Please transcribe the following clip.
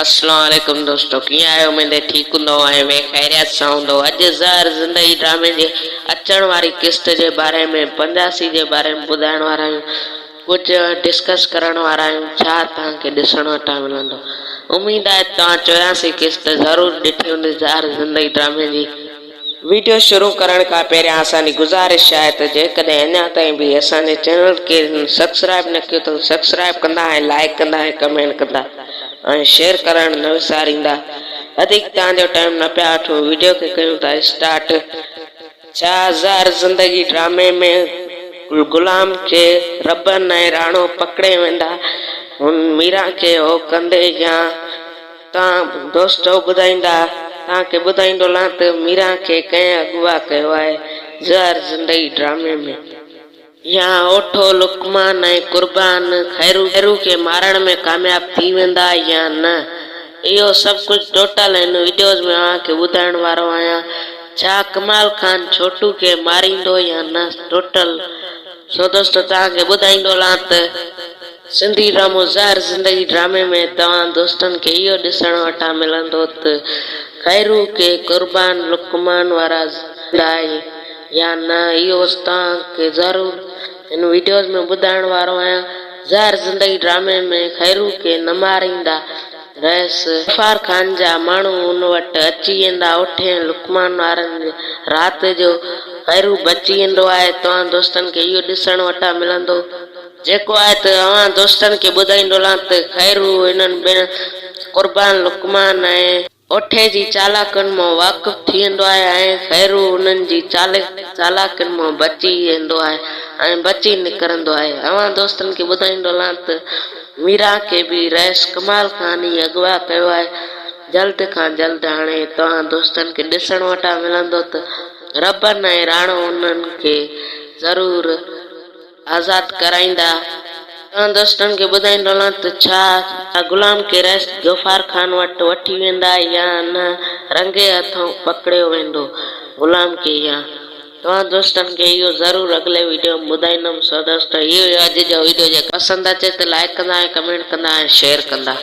اسلام عليڪم دوستو ڪيئن آهيو اميد ٺيڪ هوندو ۽ ۾ خيريت سان هوندو اڄ زهر زندگي ڊرامي جي اچڻ واري قسط جي باري ۾ پنجاسي جي باري ۾ ٻڌائڻ وارا آهيون ڪجهه ڊسڪس ڪرڻ وارا آهيون ڇا توهان کي ڏسڻ وٽان ملندو اميد آهي توهان چوراسي قسط ضرور ڏٺي هوندي زهر زندگي ڊرامي جي. ويڊيو شروع ڪرڻ کان پهريان اسان جي گذارش آهي ته جيڪڏهن اڃا تائين به اسان جي چينل کي سبسڪرائب نه ڪيو ته سبسڪرائب ڪندا ۽ لائيڪ ڪندا ۽ ڪمينٽ ڪندا ۽ شيئر ڪرڻ نه وساريندا وڌيڪ توهان جو ٽائيم نه پيا وٺون ويڊيو کي ڪيون ٿا اسٽارٽ. ڇا زهر زندگي ڊرامي ۾ غلام کي ربن ۽ راڻو پڪڙي ويندا هن ميران کي هو ڪندي يا توهان دوستو ٻڌائيندا توهان کي ٻڌائيندو لان ته ميران کي ڪنهن اغوا ڪيو آهي زهر زندگي ڊرامي ۾. يا اوٺو لقمان ۽ قربان خيرو کي مارڻ ۾ ڪامياب ٿي ويندا يا نه اهو سڀ ڪجهه ٽوٽل هن وڊيوز ۾ اوهان کي ٻڌائڻ وارو آهيان ڇا ڪمال خان ڇوٽو کي ماريندو يا نه ٽوٽل سو دوستو توهان کي ٻڌائيندو لان ته سنڌي ڊرامو زهر زندگي ڊرامي ۾ توهان دوستن کي اهو ڏسڻ وٽان ملندو ته خيرو کي قربان لقمان وارا زنده آهي يا نه اهو توهان کي ضرور هن وڊيوز ۾ ٻڌائڻ وارو آهيان زهر زندگي ڊرامي ۾ خيرو کي نه ماريندا رئيس غفار خان جا ماڻهو ان وٽ اچي ويندا اٺين لقمان وارن جي رات جو خيرو بچي ويندو آهي توهان دوستن کي اهو ڏسڻ وٽان ملندو. جيڪو آهي ته اوهان دوستن کي ٻڌائيندو هلان ته خيرو هنن ٻن قربان لقمان ۽. اوٺي جي چالاڪين مان واقف ٿي ويندو آهي ۽ خيرو انهن جي چالاڪين مان بچي ويندو آهي ۽ بچي نڪرندو آهي. اوهان دوستن کي ٻڌائيندو هلان ته ميران کي به رئيس ڪمال خان ئي اغوا ڪيو آهي. جلد کان جلد هاڻي توهان دوستن کي ڏسڻ وٽان ملندو ته ربن ۽ راڻو انهن کي ضرور. آزاد ڪرائيندا. توهان دوستن کي ٻڌائيندو هلان ته ڇا غلام کي رئيس غفار خان وٽ وٺي ويندا يا نه رنگي هٿئون پڪڙيو ويندو غلام کي يا توهان دوستن کي اهو ضرور اڳلي ويڊيو ۾ ٻڌائيندم سو دوستو هي هيو اڄ جو ويڊيو جيڪڏهن پسند اچي ته لائيڪ ڪندا ۽ ڪمينٽ ڪندا ۽ شيئر ڪندا.